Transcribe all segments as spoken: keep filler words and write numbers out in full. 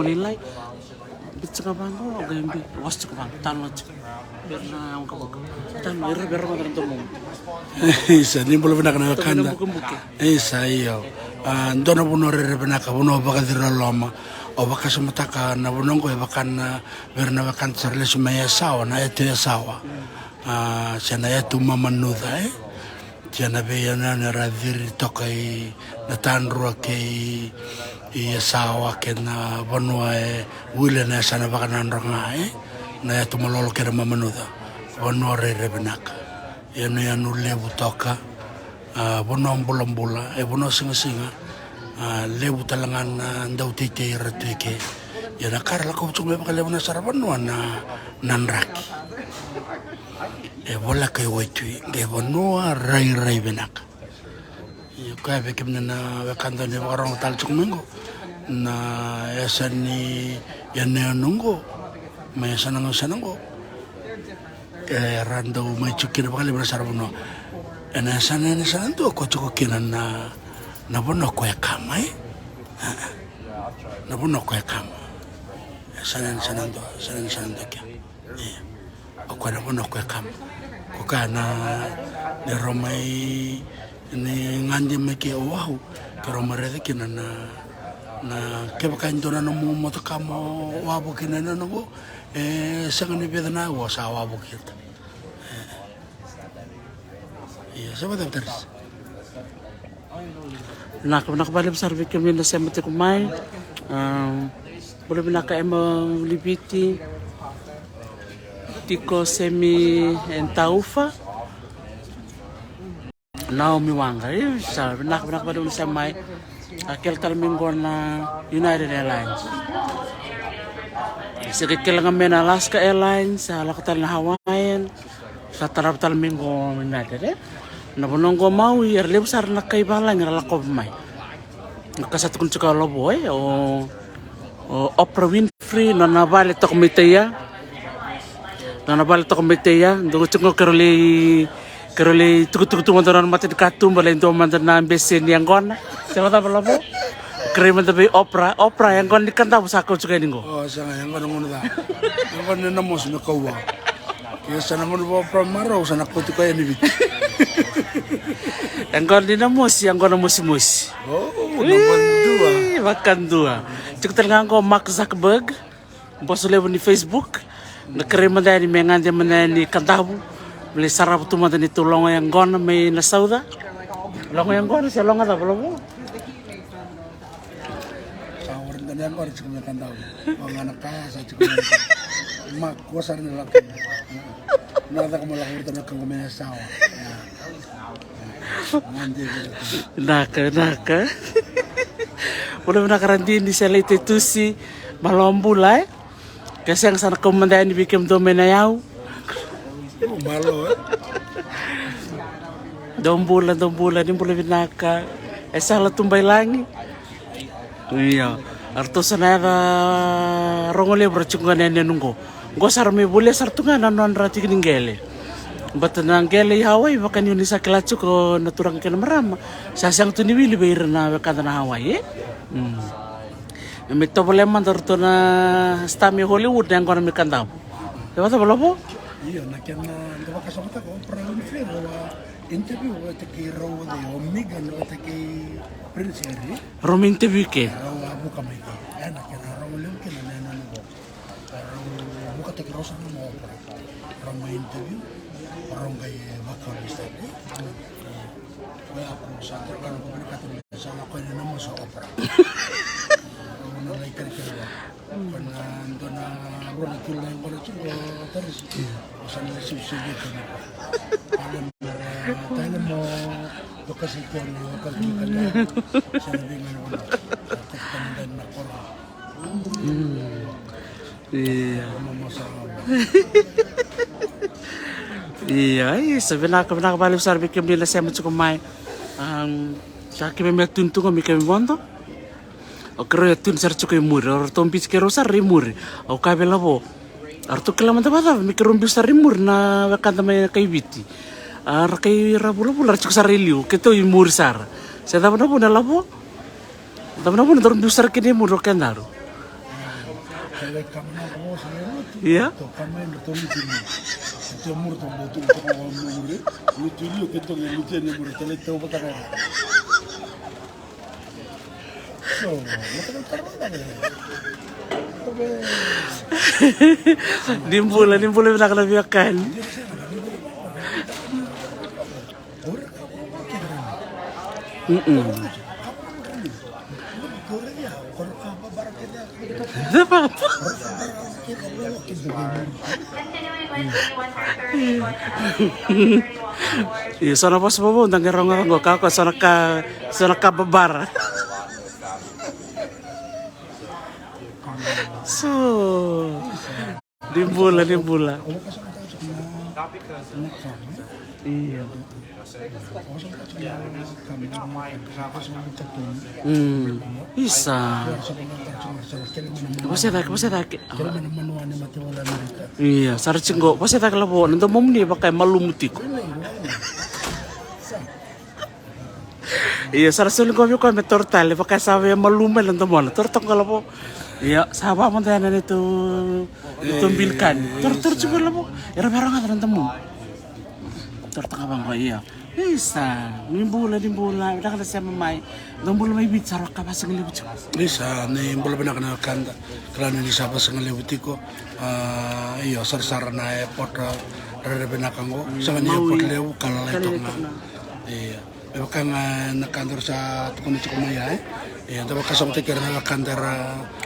Toka na ilai. Biu tiko vaqo, o qai biu, wasa tiko vaqo, talanoa tiko. Bera na waqavuka. Talanoa, ira bera na domomu. Isa, ni bula vinaka na wekada. Bukabuka. Isa, io. A, dua na vanua rairai vinaka, vanua vakaciri loloma. O vakasamataka na vanua oqo e vaka na, vei ira na wekada sa ra lesu mai Yasawa, na yatu Yasawa. A, se na yatu Mamanuca, e? Tia na veiyanuyanu era ciri toka i Natadrua kei Yasawa kei na vanua e wili ena yasana vakanadra ga, e? Na yatu Malolo kei na Mamanuca. Vanua rairai vinaka. Yanuyanu levu toka. A, vanua bulabula, e vanua sigasiga, a, levu tale ga na dauteitei era tu i ke. Ia na ka ra lako tiko mai vakalevu na sara vanua na, na draki. E voleka i waitui, qai vanua rairai vinaka. Ia koya vei kemuni na wekada ni vakarogo tale tiko mai qo, na yasa ni yanuyanu qo, mai yasana qo, yasana qo. E ra dau mai tiko kina vakalevu na sara vanua. Ena yasana, ena yasana dua ko tiko kina na, na vanua ko e kama, e? Na vanua ko e kama. Yasana, yasana dua, yasana, yasana dua kina. Ia. O koya na vanua ko e kama. Ko koya na, ni rau mai, ni gade mai ke o au, ke rau mai raica kina na, na kevaka e dua na nomu motoka mo wavoki na nona qo, e sega ni vica na aua sa wavoki ita. Ia, sa vata vata. Vinaka, vinaka vakalevu sara vei kemuni na sema tiko mai. Am, bula vinaka Emma Liviti, Tiko Semi and Taufa. Naomi Waqa, e, sa vinaka, vinaka vakalevu na sema mai. A kele tale mai qo na United Airlines. Se qai kele ga mai na Alaska Airlines, sa lako tale na Hawaiian. Sa tarava tale mai qo United, e? Na vanua qo Maui, era levu sara na kai valagi era lakova mai. Na ka sa tukuni tiko o Lavo, e? O, o Oprah Winfrey, nona vale toka mai Taia. Nona vale toka mai Taia, dou tiko qo keirau lai, keirau lai tukutuku tu mada nona matanikatuba, lai dua mada na bese ni yaqona. Se vacava Lavo? Kerei mada vei Oprah, Oprah, yaqona ni Kadavu sa kau tiko yani qo. O, sega, yaqona gunu ca. Yaqona ni Namosi me kau vua. Ke sa na gunu vua Oprah marau, sa na kauti koya yani Viti. Yaqona ni Namosi, yaqona mosimosi. O, na vakadua. Ui, vakadua. Tiko tale ga qo Mark Zuckerberg, boso levu ni Facebook. Na kerei mada yani me gade mada yani Kadavu. Me lai sarava tu mada neitou logo yaqona mai Nasauca. Logo yaqona se logo cava Lavo? Sa warda ni yaqona tiko mai Kadavu. O ga na kaya sa tiko mai. Ma ko sara ni lako. Na caka mo lako warda na ka qo mai Nasawa. Naka, naka. Bula vinaka Radini se Laitei Tusi. Malo bula, e? Ke sega sa na kau mada yani vei kemudou mai na yau. Malo, e? Dou bula, dou bula, ni bula vinaka. E Sala Tubailagi. Io. Eratou sa na yaca rogo levu ra tiko ga na yanuyanu qo. Qo sa ra mai volia sara tu ga na nodra tiki ni qele. Baleta na qele i Hawaii, vaka niu ni sa kila tiko na turaga kei na marama, sa sega tu ni wili vei ira na wekada na Hawaii, e? Mm. Me mai tovolea mada ratou na star mai Hollywood na yaqona mai Kadavu. E vacava Lavo? Io, na kena dau vakasamataka o Oprah Winfrey, rau a interview vata kei rau o cei, o Meghan vata kei Prince Harry. Rau mai interview ke? Rau a vuka mai ke. E na kena rau levu kina na yanuyanu qo. Rau vukataki rau sara na Oprah. Rau mai interview, rau qai vakau ni sara. Koya ko sa tara ka na ko vinakata ni sa lako yani na mosi o Opera. Au na lai kerekere vua. Ko na dua na rua na kilo na yaqona tiko o Tarisi. Au sa na lai sivisivi eke na ko. Tale mera, tale mo doka sa i kona, doka sa i kona. Sa na veiga na vanua. Sa koto ka mada na koro. Ia. Ia, ia, sa vinaka, vinaka vakalevu sara vei kemuni na sema tiko mai. Am, sa keimami a tuni tu ga me keimami vodo. O keirau a tuni sara tiko i muri, o ratou biuti keirau sara i muri. Au kaya vei Lavo, a ratou kila mada vakacava me keirau biu sara i muri na wekada mai na kai Viti. A ra kai ra vulavula ra tiko sara i liu, keitou i muri sara. Se cava na vuna Lavo? Cava na vuna daru biu sara kina i muri o kedaru? Ia. Ni bula, ni bula vinaka na veiwekani. Mm-mm. Io, so na vosa vovou da qai rogoca qo, ka ko so na ka, so na ka babara. So ni bula, ni bula. Io. Mm. Isa. Vosa cake, vosa cake. Ia, sa ra tiko qo, vosa cake lavo, na domomuni vaka e malumu tiko. Ia, sa ra soli qo vei koya me toro tale, vaka e sa via malumu mai na domona. Toro toka qo lavo. Ia, sa vamada yani na neitou, neitou bilikani. Toro, toro tiko lavo. Era via rogoca na domomuni. Toro toka vaqo, ia. Isa, ni bula, ni bula, vinaka na sema mai. Dou bula mai Viti, sa ra ka vasigalevu tiko. Isa, ni bula vinaka na wekada. Kila ni sa vasigalevu tiko. Ah, io, sarasara na airport, ah, rairai vinaka qo. Mm, sega ni airport levu, ka lalai toka ga. Ia. Me vaka ga na ka daru sa tukuna tiko mai ya, e. Ia, da vakasamataki ira na wekada era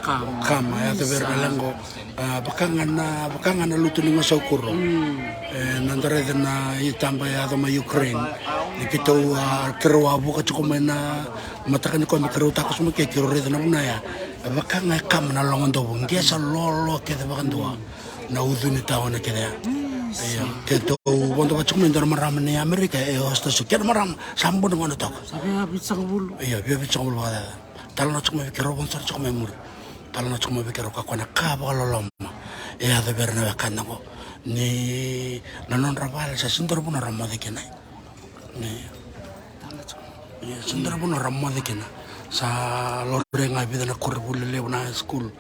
kama, kama, e yaco vei ira na leqa qo. A, vaka ga na, vaka ga na lutu ni gasaukuro. Mm. E, na da raica na itaba e yaco mai Ukraine. Ni keitou, a, keirau a vuka tiko mai na mataka nikua me keirau takoso mai ke, keirau raica na vuna ya. E vaka ga e kama na logadovu. Qesa lolo kece vakadua. Na ucu ni tawana kece ya. Mm. Ia, keitou vodo vata tiko mai dua na marama ni Amerika, e hostess, kena marama, sa buna gona toka. Sa via vitusagavulu. Ia, via vitusagavulu vakacaca. Talanoa tiko mai vei keirau, vodo sara tiko mai muri. Talanoa tiko mai vei keirau, ka koya na ka vakaloloma e yaco vei ira na wekada qo. Ni na nodra vale sa sega ni dua na vanua ra moce kina. Ni, ia, sega ni dua na vanua ra moce kina. Sa laurai ga e vica na koronivuli lelevu na high school.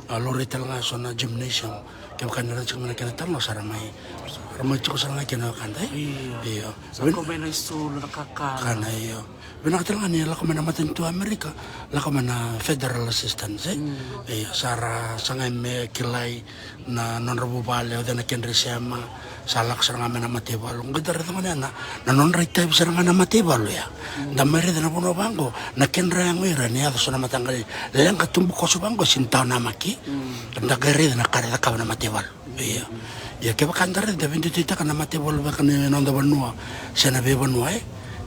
A, laurai tale ga e so na gymnasium. Kevaka ni ra tiko mai na kena talanoa sa ra mai, ra mai tiko sara ga kina na wekada, e? Ia. Ia. Sa vin- kau mai na isulu, na kakana. Kana, ia. Vinaka tale ga ni lako mai na matanitu Amerika, lako mai na federal assistance, e? Mm. Ia, sa ra sagai me kilai na nodra vuvale, o cei na kedra isema, sa lako sara ga mai na mataivalu. Qai da raica gona ya na, na nodra itavi sara ga na mataivalu ya. Mm. Da mai raica na vanua vaqo, na kedra yago ira ni yaco so na mataqali leqa tubukoso vaqo, sega ni tawa namaki. Mm. Da qai raica na ka ra cakava na mataivalu. Ia. Ia, kevaka da raica da veiduiduitaka na mataivalu vaka ni noda vanua se na veivanua, e,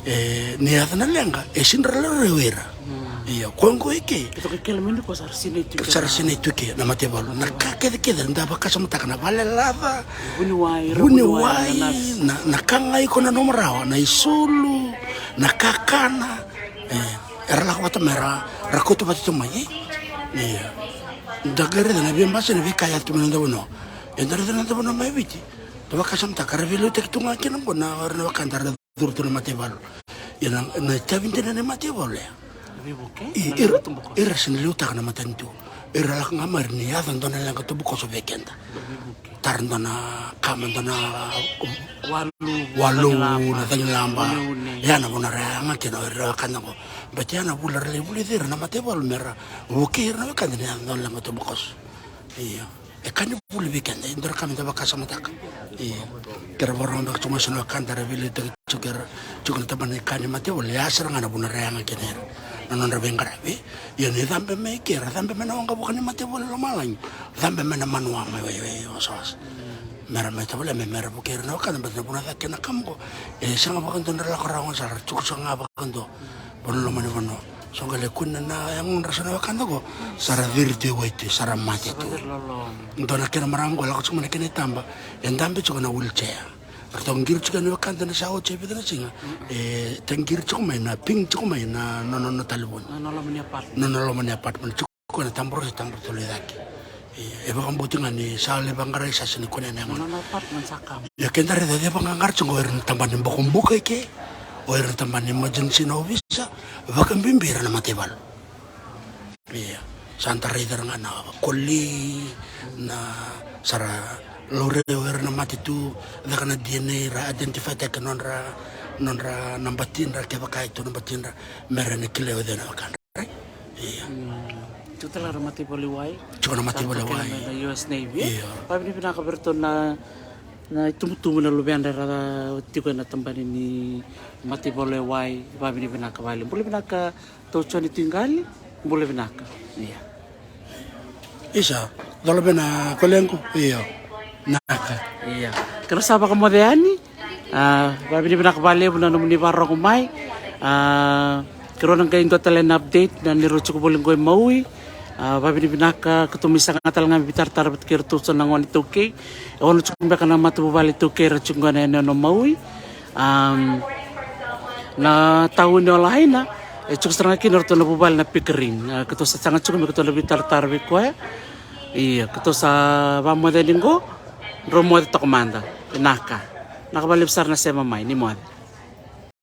e, ni yaco na leqa, e sega ni ra laurai o ira. Mm. Ia, koya qo i ke. Keitou qai kele mai nikua sa ra sinai tu i ke. Sa ra sinai tu i ke na mataivalu. Na ka kecekece da vakasamataka, na valelaca, vuniwai, ra vuniwai, vuniwai, na, na ka ga iko nanuma rawa, na isulu, na kakana. E, era lako vata mai, ra, ra kauta vata tu mai, e? Ia. Da qai raica na veibasai, na veika e yaco tu mai na noda vanua. Eda raica na noda vanua mai Viti. Da vakasamataka, ra veiliutaki tu ga kina qo na, o ira na wekada ra curu tu na mataivalu. Ia na, na itavi dina ni mataivalu ya. Veivuke, i, na ira, leqa tubukoso. Ira sega ni liutaka na matanitu. Ira lako ga mai ni yaco dua na leqa tubukoso vei keda. Veivuke. Tara dua na kama, dua na walu, walu, cagilaba, na cagilaba. Uneune. Ya na vanua ra yaga kina o ira na wekada qo. Baleta ya na vula ra lai vulici ira na mataivalu me ra vukei ira na wekada ni yaco dua na leqa tubukoso. Io. E ka ni vuli vei keda, e dua na ka me da vakasamataka. Io. Ke ra vakarorogo beka tiko mai so na wekada ra veiliutaki tiko, ke ra tiko na tabana ni ka ni mataivalu, ya sara ga na vuna ra yaga kina ira na nodra veiqaravi. Ia ni cabe mai ke, ra cabe mai na waqavuka ni mataivalu i lomalagi. Cabe mai na manuwa mai, mai, mai wasawasa. Me ra mai tavale, me, me ra vukei ira na wekada, baleta na vuna cake na kama qo. E sega vakadua ni ra lako rawa gona sara, ra tuku sara ga vakadua. Vanua loma ni vanua. So qai lai kune na yagodra so na wekada qo. Sa ra ciri tu i wai tu, sa ra mate tu. Dua na kena marama qo lako tiko mai na kena itaba. E dabe tiko na wheelchair. Ratou qiri tiko na wekada na sa oti e vica na siga. E taqiri tiko mai na, ping tiko mai na, na, na, na talevoni. Na, na loma ni apartment. Na, na loma ni apartment. Tiko na tabaro se tabaro tolu i cake. Ia, e vakabauti ga ni sa lai vaqarai, sa sega ni kune na yago. Na, na apartment sa kama. Ia, ke da raica, e vaqaqara tiko o ira na tabana ni bokobuka i ke. O ira na tabana ni emergency na ovisa. Vakabibi ira na mataivalu. Ia, sa da raica ira ga na koli, na sa ra laurai o ira na mate tu, caka na D N A, ra identify-taka nodra, nodra na batidra, kevaka e tu na batidra, me ra na kilai o cei na wekadra. Ia. Mm. Tiko tale ga na mataivalu e wai. Tiko na mataivalu e wai. Sa toka na, na U S Navy. Ia. Vakavinavinaka vei iratou na, na itubutubu na luvedra era tiko ena tabana ni mataivalu e wai. Vakavinavinaka vakalevu. Bula vinaka. Tou Joni Tuiqali, bula vinaka. Ia. Isa, cola vei na kolequ, io. Naka. Ia, keirau sa vakamoce yani. A, vavinavinaka valevu na nomuni varogo mai. A, keirau na qai dua tale na update na neirau tiko voli qo i Maui. A, vavinavinaka, keitou mai saga tale ga me veitaratara vata kei iratou so na gone iTaukei. E ono tiko beka na matavuvale iTaukei era tiko qo na yanuyanu o Maui. Am, na tauni o Lahaina e tiko sara ga kina o ratou na vuvale na Pickering. A, keitou sa saga tiko me keitou na veitaratara vei koya. Ia, keitou sa vamoce yani qo. Drau moce toka mada. Vinaka. Vinaka valevu sara na sema mai, ni moce.